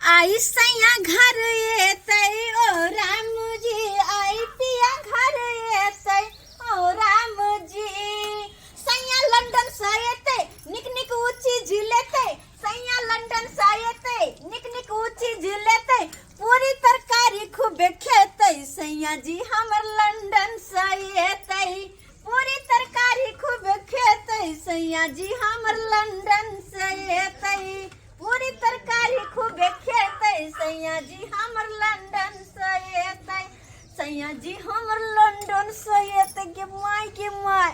आई सैया घर एतै ओ राम जी, आई पिया घर एतै ओ राम जी। सैया लंदन से एतै, निक निक ऊ चीज लेतै। सैया लंदन से एतै, निक निक ऊ चीज लेतै, पूरी तरकारी खूबे खेतै। सैया जी हमर लंदन से एतै, पूरी तरकारी खूब खेतै। सैया जी हमर लंदन से एतै, पूरी तरकारी खूब खेतै। सैया जी हमर लंदन से एतै, सैया जी हमर लंदन से एतै। के माय के my,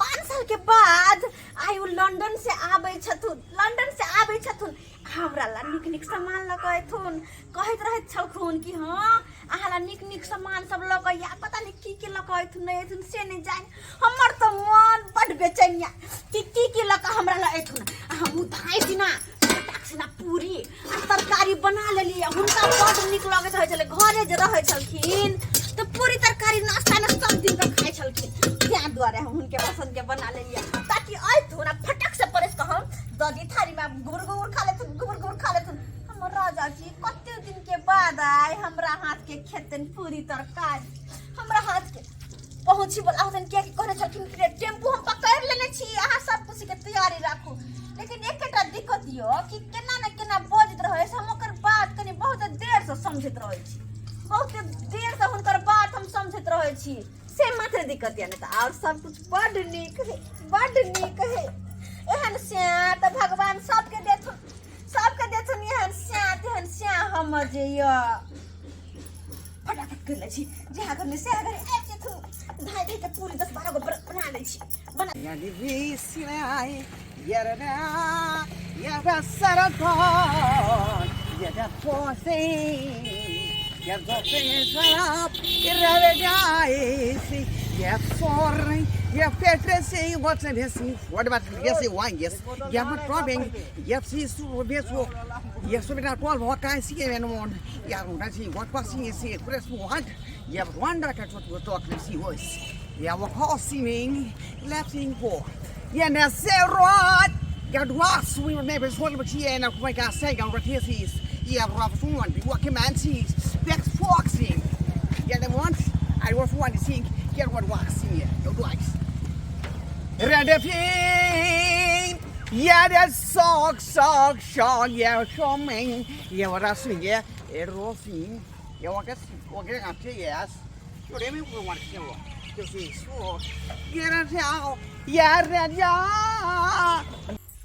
5 साल के बाद आइ ओ लंदन से आबै छथुन, लंदन से आबै छथुन, हमरा ला नीक नीक सामान लऽ कऽ एथुन। कहैत रहैत छलखुन कि हँ, अहाँ ला नीक नीक सामान सब लऽ कऽ, या पता नहि की की लऽ कऽ एथुन, नहि एथुन से नहि जानि। हमर तऽ मन बड्ड बेचैन यऽ कि की की लऽ कऽ हमरा लऽ एथुन। आ हमहूँ धाँइ दिना फटाक सिना पूरी आ तरकारी बना लेलियै। हुनका बड्ड नीक लगैत रहै छलै। घरे जे रहै छलखिन तऽ पूरी तरकारी नाश्तामे सब दिन कऽ खाइ छलखिन। ताहि दुआरे हम हुनके पसन्दके बना लेलियै, ताकि अयथुन आ फटक से परसि कऽ हम दऽ दी थारीमे, गुबुर गुबुर खा लेथुन, गुबुर गुबुर खा लेथुन। हमर राजा जी कते दिन के बाद आय हमरा हाथ के खेतन पूरी तरकारी। हमरा हाथ के पहुँची वाला होतन, कियाकि कहने छलखिन कि टेम्पू हम पकड़ लेने छी, अहाँ सब कुछ के तैयारी राखू। लेकिन एकेटा दिक्कत यो कि केना ने केना बजैत रहै से हम ओकर बात कनि बहुत देर से समझैत रहै छी, बहुत देर से हुनकर बात हम समझैत रहै छी। से मात्र दिक्कत यऽ, नहि तऽ आओर सब कुछ बड्ड नीक है, बड्ड नीक है। एहन स्याह तऽ भगवान सबके देथुन, सबके देथुन एहन स्याह, तेहन स्याह हमर जे यऽ। फटाफट कर लै छी, जहाँ घर में सएह घर आबि जेथुन। धाइ धाइ के पूरी 10-12 गो बना लै छी, बना।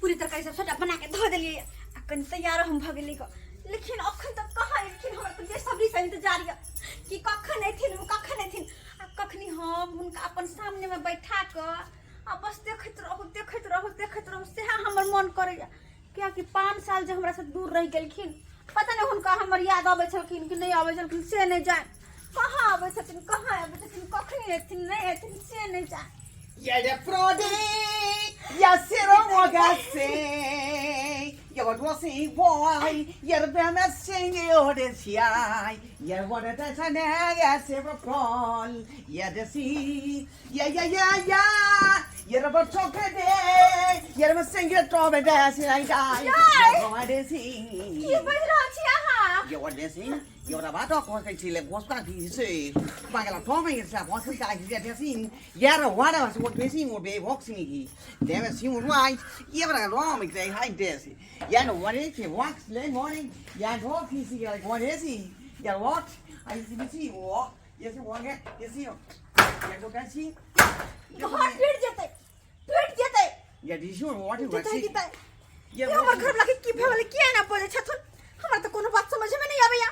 पूरी तरकारी सब सबटा बना के धऽ देलियै आ कनि तैयार हम भऽ गेलियै। लेकिन अखन तक कहाँ एलखिन? हमर तऽ बेसब्री से इंतजार यऽ कि कखन एथिन ओ, कखन एथिन आ कखनी हम हुनका अपन सामनेमे बैठा कऽ आ बस देखैत रहू, देखैत रहू, देखैत रहू, सएह हमर मन करैया। कियाकि 5 साल जे हमरा से दूर रहि गेलखिन, पता नहि हुनका हमर याद अबै छलखिन कि नहि अबै छलखिन, से नहि जानि। कहाँ अबै छथिन, कहाँ अबै छथिन, कखनी एथिन, नहि एथिन, से नहि जानि। Jag ser och vågar se. Jag var då sin boy. Jag vem är sin och det jag. Jag var det där sen jag ser på koll. Jag det si. Ja ja ja ja. Jag var tjock det. Jag var sin jag tror det där sin jag. Jag var det si. की बाजि रहल छी अहाँ? Jag var det si. Jag var bara då kan till en bosta till se. Bara la ta mig så här vad ska jag det sin. Jag var det så det sin och be boxing i. Det var sin right. Jag var då mig det här det. Jag know what it is. Wax le morning. Jag då finns det like what is he? Jag what? I see see what. Yes what yes see. Jag då kan see. घर टूटि जेतै, टूटि जेतै। Jag det sure what you जेतै see. कि ये हमर घर वाला के की भेल? किया एना बजै छथुन? हमरा तऽ कोनो बात समझमे नहि आबैया।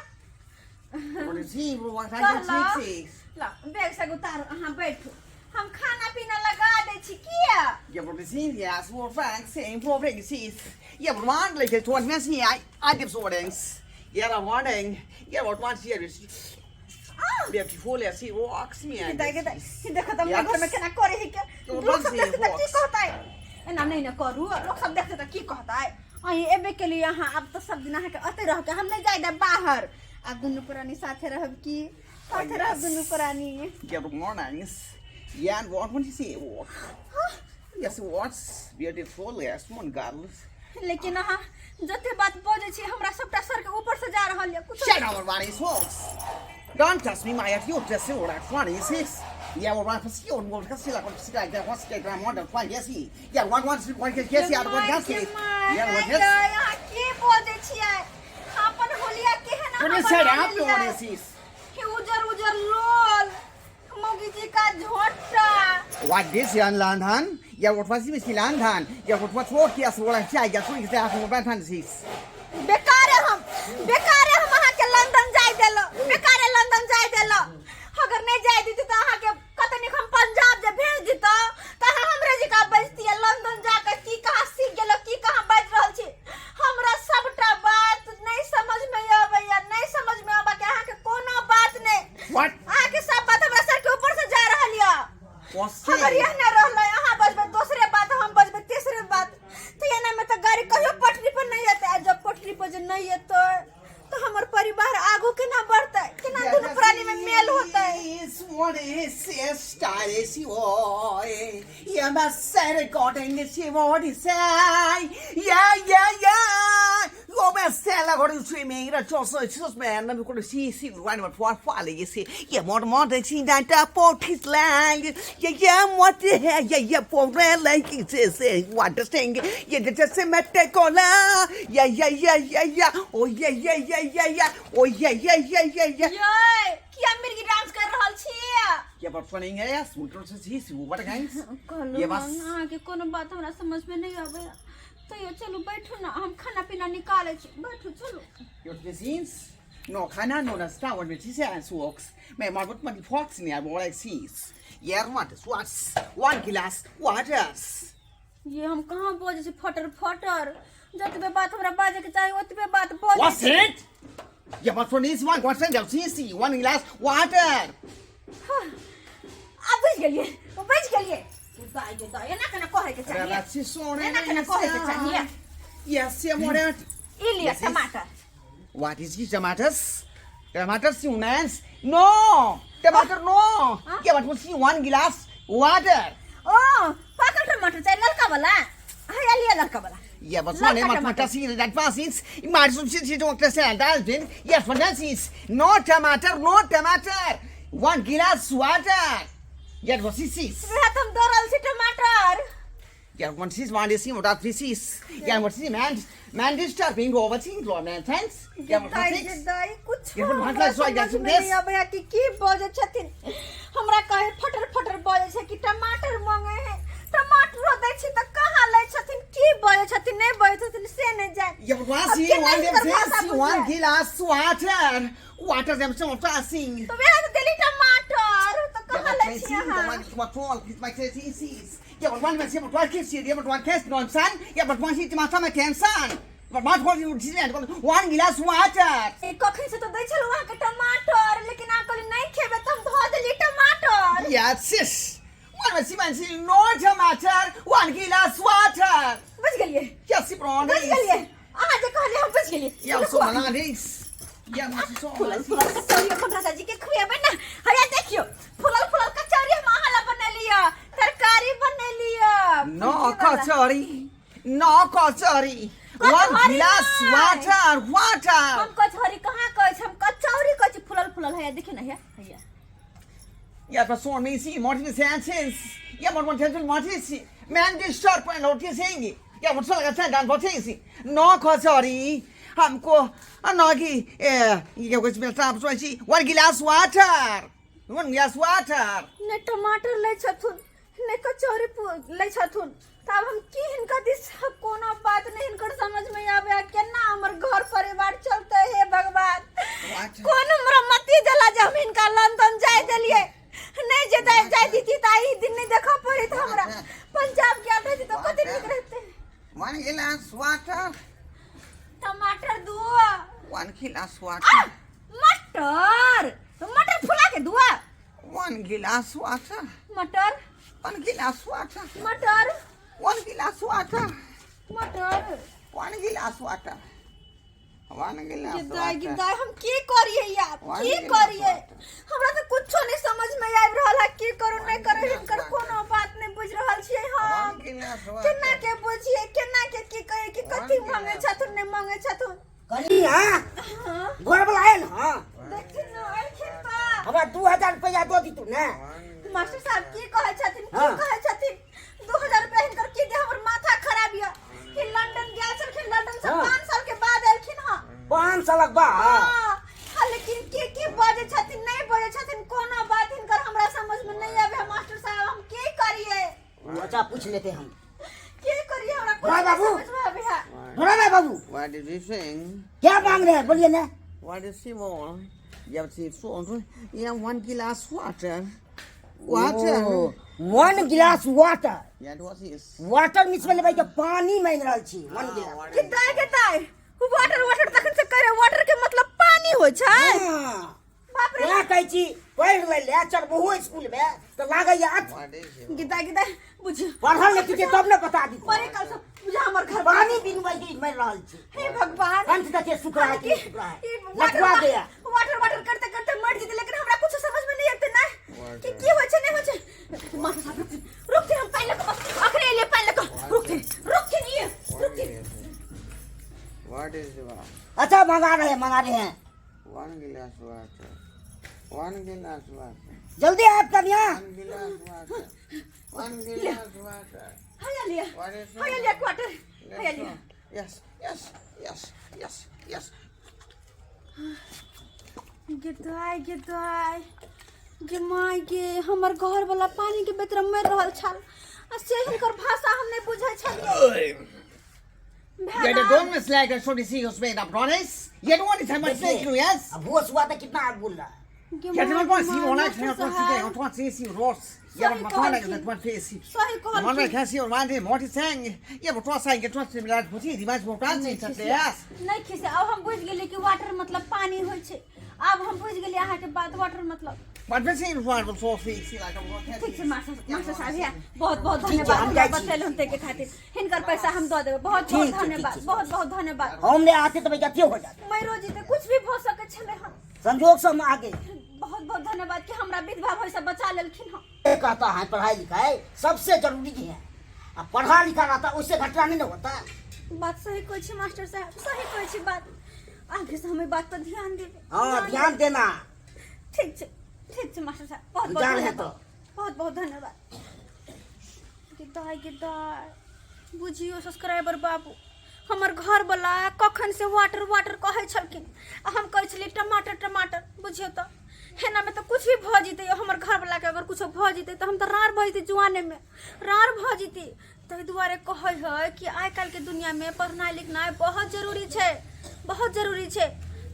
What is he? What I कहला see. ल बैग से उतारू, अहाँ बैठू, हम खाना पीना लगा दै छी। किया? Jag borde se jag så fan sen på precis. Jag borde man like två men se jag jag så den. Jag var warning. Jag var one ser Det blir full jag ser walks me. दाइ गे दाइ, देखो तऽ हमरा घरमे केना करे है के। लोक सब देखतै तऽ की कहतै? एना नहि ने करू, लोक सब देखतै तऽ की कहतै? अहीं एबे के लिए अहाँ, आब तऽ सब दिन अहाँके अतै रहके, हम नहि जाय देब बाहर। आब दुनू प्राणी साथे रहब की, साथे रहब दुनू प्राणी। Good mornings. Yeah, and what want you see? Walk. Yes, what's beautiful? Yes, one girls. लेकिन अहाँ जते बात बजै छी, हमरा सबटा सर के ऊपर से जा रहल यऽ कुछो Shut up, Ronnie Smokes. Don't touch me, my you just see what I six. Yeah, well, one see on one see like see like that what's the grand one one yes yeah one one one yes yeah one yes yeah one yes अहाँ की बजै छियै अपन होलिया केहन What अहाँ is that बना up you लेलियै? want is हे उजर उजर लोल मौगी जी का झोंटा What this yan London? Yeah, what was this London? Yeah, what was what yes what I say yes what is that what is बेकारे हम बेकारे हम अहाँके लंदन जाय देलो बेकारे लंदन जाय देलो अगर नहीं जाय दीती तऽ अहाँके कतनी हम पंजाब जे भेज दीतो तऽ अहाँ हमरे जी का बजतियै लंदन जाके की कहाँ सीख गेलो की कहाँ बाजि रहल छी हमरा सबटा बात नहीं समझ में अबैया नहीं समझ में अबा के अहाँके कोनो बात नहीं What? अहाँके सब बात हमरा सर के ऊपर से जा रहल यऽ What's अगर यह न रहलै अहाँ बजबै दोसरे बात हम बजबै तेसरे बात तऽ एना में तऽ गाड़ी कहियो पटरी पर नहीं एतै आ जब पटरी पर जे नहीं एतै तऽ हमर परिवार आगू केना बढ़तै केना दुनू प्राणी में मेल होतै What is this style is Yeah, my Yeah, yeah, yeah. 我们三了，我都睡眠了，就是就是们，那么过来洗洗，玩玩玩玩了一些，也摸着摸着，现在这不提来，也也摸着，也也不来来，这是我的心，也这这是没得过了，呀呀呀呀呀，哦呀呀呀呀呀，哦呀呀呀呀呀。 यै किया मिर्गी डांस कर रहल छी ये पर सुनेंगे या सुनकर से सी सी what guys कहलहुँ ये बस हन, अहाँके कोनो बात हमरा समझमे नहि अबैया तैयो चलू बैठू ने हम खाना पीना निकालै छी बैठू चलू Your cuisines? No खाना no नाश्ता one with his works. मैं मार्बत मत fox ने I like sees. Yeah, what what's one glass waters. ये हम कहाँ बजै छी फटर फटर जतबे बात हमरा बाजैके चाही ओतबे बात बजै What's छी। it? Yeah, but for this one, what's in the CC? One glass water. आब बुझि गेलियै बुझि गेलियै दाइ गे दाइ एना केना कहैके चाहिए Ragazzi, sono एना केना कहैके चाहिए Yes, yeah, more. ई लिअ Yes, yes. टमाटर What is this, tomatoes? Tomatoes, you nance? No! Tomato, no! Huh? Yeah, but we'll see one glass water. ओ पाकल टमाटर चाहिए ललका वाला हैया लिअ ललका वाला Yeah, but ललका one टमाटर tomato see that was it. Imagine some shit don't understand that then. Yes, but that is no tomato, no tomato. One glass water. Yeah, what is this? वएह तऽ हम दऽ रहल छी टमाटर Yeah, one is one is what this is. Yeah, what is man? Man this being over single man. Thanks. Yeah, what दाइ is जे this? दाइ कुछ ये अपन भाषा सोइ जाइ छै, नहीं अबैया कि की बजै छथिन हमरा कहे फटर फटर बजै छै कि टमाटर मांगे है टमाटरो दै छी तऽ कहाँ लै छथिन की बजै छथिन नहि बजै छथिन से नहि जान Yeah, but अब one see केना one हिनकर them भाषा see one बुझबै? glass water. Water them some passing. तऽ वएह तऽ देली टमाटर तऽ कहाँ लै छी अहाँ Yeah, but one man, but one kiss, yeah, but one kiss, one son, yeah, but one hit my stomach and son. But one one one glass water. ए, कखन से तऽ दै छलहुँ अहाँके टमाटर लेकिन अहाँ कहली नहि खेबै तऽ हम धऽ देलियै टमाटर Yeah, sis. One man, see man, see no tomato, one glass water. बुझि गेलियै Yes, bro. बुझि गेलियै अहाँ जे कहलियै हम बुझि गेलियै Yeah, so man, Yeah, so फूलल फूलल कचौड़ी अपन राजा जी के खुएबै ने हैया देखियौ फूलल फूलल कचौड़ी हम अहाँ ला बनेलियै तरकारी बनेलियै No kachori. No kachori. One kachori glass नहि। water, water. हम कचौड़ी कहाँ कहै छी हम कचौड़ी कहै छी फूलल फूलल हैया देखियौ ने हैया हैया Yeah, but so me see Martin Sanchez. Yeah, but one tension Martin. Man, this sharp and what is saying? Yeah, what's like a send what is No kachori. हमको ना कि ये कुछ मिलता आप सोची one glass water one glass water नहि टमाटर लै छथुन नहि कचौड़ी लै छथुन तऽ आब हम की हिनकर दिस कोनो बात नहि हिनकर समझमे आबै केना हमर घर परिवार चलतै हे भगवान कोन हमरा मती देला जे हम हिनका लंदन जाय देलियै नहि जे जाय दीती तऽ ई दिन नहि देखऽ पड़ैत हमरा पंजाब गेल रहती तऽ कते नीक रहतै वन गिलास वाटर टमाटर दू वन गिलास वाटर मटर मटर फुला के दुआ वन गिलास वाटर मटर वन गिलास वाटर मटर वन गिलास वाटर मटर वन गिलास वाटर वन गिलास गिदाय वाटर गिदाय हम की करिए यार वन की गिलास करिए वाटर। हमरा तऽ कुछो नहीं समझ में आबि रहल है की करू नहीं वन करू गिलास हिनकर वाटर। कोनो बात नहीं बुझि रहल छियै हम वन गिलास केना वाटर के बुझिए केना के की कहिए कि वन कथी गिलास। मांगे छथुन नहीं मांगे छथुन कनिया हाँ घर वाला आयल हँ देखथिन न एलखिन तऽ हमरा 2000 रुपया दऽ दितू ने। मास्टर साहब की कहै छथिन की हाँ। कहै छथिन? 2000 रुपया हिनकर की दे, हमर माथा खराब यऽ कि लंदन गेल छलखिन, लंदन से हाँ। 5 साल के बाद एलखिन हँ। 5 सालक बाद? हाँ, हाँ, लेकिन की की बजै छथिन, नहि बजै छथिन, कोनो बात हिनकर हमरा समझ में नहीं आवे है मास्टर साहब। हम की करिए? ओ, अच्छा, पूछ लेते हम। की करिए, हमरा कुछ भाई नहीं बाबू। समझ में आवे है। बोला ना बाबू। What did you think? क्या मांग रहे हैं, बोलिए ना। What is she want? Yeah, she want. Yeah, one glass water. Water. One glass water. Yeah, what is? Water miss भेलै भाई के पानी मांगि रहल छी, वन गिलास। कि दाय के दाय, वाटर वाटर तखन से करे, वाटर के मतलब पानी होइ छै? हाँ। बाप रे। तैं कहै छी पढ़ि लै ले चलबहो स्कूल में तऽ लागैया What is it? गिदा गिदा बुझ। पढ़ल लिखल छै तब ने बता दी। परे कल सब बुझा हमर घर पानी बिनु भाई के मरि रहल छी। हे भगवान। कंठ देखिए सुख रहा है कि नहीं सुख रहा है। ई लटवा गया। वाटर वाटर करते करते मर जेते, लेकिन हमरा कुछ समझ में नहीं आते ना कि की होइ छै नहीं होइ छै। मास्टर साहब, रुकथिन रुकथिन, हम पानि लऽ कऽ बस अखने एलियै पानि लऽ कऽ। रुकथिन रुकथिन, ई रुकथिन। What is the अच्छा, मंगा रहे हैं, मंगा रहे हैं। One glass water? One glass water. जल्दी आप कनिया। One glass water. One glass water. हैया लिया। What is हैया लिया क्वार्टर, हैया लिया। Yes, yes, yes, yes, yes. गे दाय, गे दाय, गे माय गे, हमर घर वाला पानी के बेतरा मरि रहल छल आ से हिनकर भाषा हम नहि बुझै छलियै। Yeah, the don't miss like a short see you made up, brothers. You don't want to tell my देखिए, yes? अब होश हुआ तो कितना आप बोल रहा है। गे Yeah, my don't want to गे see my, one like master one see साहब। one see see rose. Yeah, सही but one like कहलखिन। one face. सही One कहलखिन। like see one day more sang. Yeah, but what sang get what similar to see the match more yes. नहि खिसे, आब हम बुझि गेलियै कि वाटर मतलब पानी होइ छै। आब हम बुझि गेलियै अहाँके बात, वाटर मतलब। But this is one was so see like a ठीक छै मास्टर, मास्टर साहब, या बहुत बहुत ठीक छै, धन्यवाद हम हमरा जाइ छी। बतेलहुँ ताहिके खातिर। हिनकर पैसा हम दऽ देबै। बहुत बहुत ठीक छै, ठीक धन्यवाद। छै। बहुत बहुत धन्यवाद। हम नहीं आते तो भैया अथियो हो जाते। मरो जीते, कुछ भी भऽ सकै छलै हन। संजोग से हम आ गए। बहुत बहुत धन्यवाद कि हमरा विधवा भय से बचा लेलखिन हन। ये कहता है पढ़ाई लिखाई सबसे जरूरी है। अब पढ़ा लिखा रहता उससे घटना नहीं ना होता। बात सही कहै छी मास्टर साहब, सही कहै छी बात। आगे से हम ई बात पर ध्यान देबै। हाँ, ध्यान देना। ठीक छै, ठीक छै मास्टर साहब, बहुत बहुत जा रहे हैं। धन्यवाद। बहुत बहुत धन्यवाद। गे दाय, गे दाय, बुझियौ सब्सक्राइबर बाबू, हमर घरवला कखन से वाटर वाटर कहै छलखिन आ हम कहै छलियै टमाटर टमाटर। बुझियौ तऽ हेनामे तऽ कुछ भी भऽ जेतै। हमर घरवलाके अगर कुछो भऽ जेतै तऽ हम तऽ राड़ भऽ जेतै, जुआनेमे राड़ भऽ जेतै। ताहि दुआरे कहै है कि आइ काल्हिके दुनियामे पढ़नाइ लिखनाइ बहुत जरूरी छै, बहुत जरूरी छै।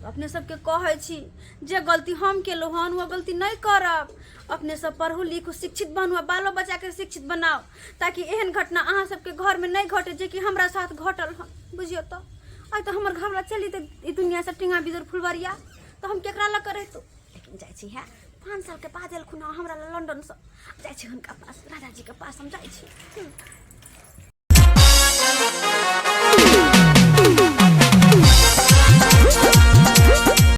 अपने सबके कहै छी, जे गलती हम केलहुँ हन ओ गलती नहि करब। अपने सब पढ़ू लिखू, शिक्षित बनू आ बालो बच्चाके शिक्षित बनाउ, ताकि एहन घटना अहाँ सबके घरमे नहि घटे जे कि हमरा साथ घटल हन। बुझियौ तऽ आइ तऽ हमर घरवला चलि जेतै ई दुनियासँ टींगा बिदुर फुलबरिया, तऽ हम केकरा लऽ कऽ रहितहुँ? लेकिन जाइ छी, है 5 सालके बाद एलखुन हँ हमरा लग लंदनसँ, जाइ छी हुनका पास, राजाजीके पास हम जाइ छी।